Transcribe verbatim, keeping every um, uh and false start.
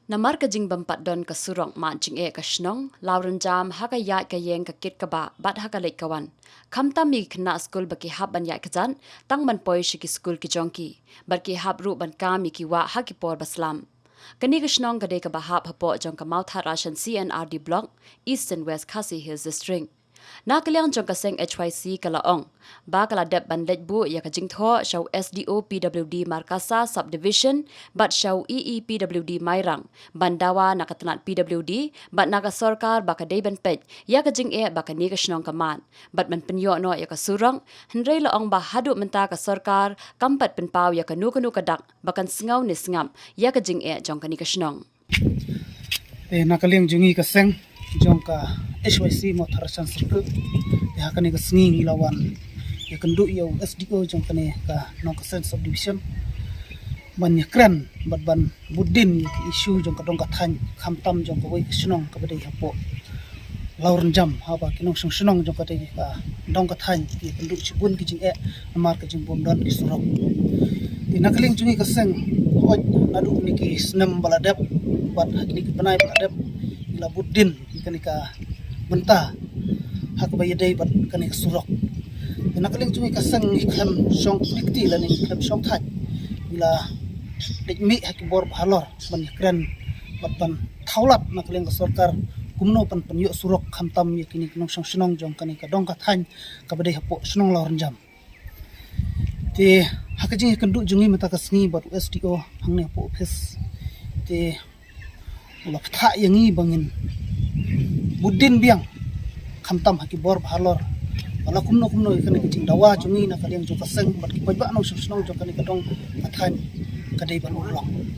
Namar ka jingbym pat don ka surok mad jingeh ka shnong Lawrynjam ha ka ïaid ka ïeng ka kit ka bah bad ha ka leit ka wan, khamtam ïa ki khynnah skul ba ki hap ban ïaid kjat tang ban poi sha ki skul ki jong ki, bad ki hap ruh ban kam ïa ki wah ha ki por ba slam. Kane ka shnong ka dei kaba hap hapoh jong ka Mawthadraishan C and R D Block, Eastern West Khasi Hills District. Na ka liang jong ka seng H Y C ka la ong ba ka la dep ban leit buh ïa ka jingthoh sha u S D O P W D Markasa Subdivision bad sha u E E P W D Mairang ban dawa na ka tnat P W D bad na ka sorkar ba ka dei ban peit ïa ka jingeh ba kane ka shnong ka mad bad ban pynïoh noh ïa ka surok, hynrei la ong ba haduh mynta ka sorkar kam pat pynpaw ïa kano kano ka dak ba kan sngew ne sngap ïa ka jingeh jong kane ka shnong. Te na ka liang jong ngi ka seng jong ka H Y C Mawthadraishan Circle, te ha kane ka sngi ngi la wan ïakynduh ïa u S D O jong kane ka Nongkasen Subdivision ban ïakren bad ban bud din ïa ka issue jong ka dong ka thaiñ, khamtam jong kawei ka shnong kaba dei hapoh Lawrynjam, haba ki nongshong shnong jong kata ka dong ka thaiñ ki ïakynduh shibun ki jingeh namar ka jingbym don ki surok. Te na ka liang jong ngi ka seng, hooid, naduh kine ki snem ba la dep bad ha kine ki bnai ba la dep, ngi la bud din ïa kane ka bynta ha kaba ïadei bad kane ka surok. Te na ka liang jong ngi ka seng ngi khlem shong kti lane ngi khlem shong thait, ngi la leit mih ha ki bor ba halor ban ïakren bad ban thaw lad na ka liang ka sorkar kumno ban pynïoh surok khamtam ïa kine ki nongshong shnong jong kane ka dong ka thaiñ kaba dei hapoh shnong Lawrynjam. Te ha ka jingïakynduh jong ngi mynta ka sngi bad u S D O hangne hapoh office, te u la pynthah ïa ngi ba ngin bud din biang khamtam ha ki bor ba halor ba la kumno kumno ïa kane ka jingdawa jong ngi na ka liang jong ka seng bad ki paidbah nongshong shnong jong kane ka dong ka thaiñ ka dei ban urlong.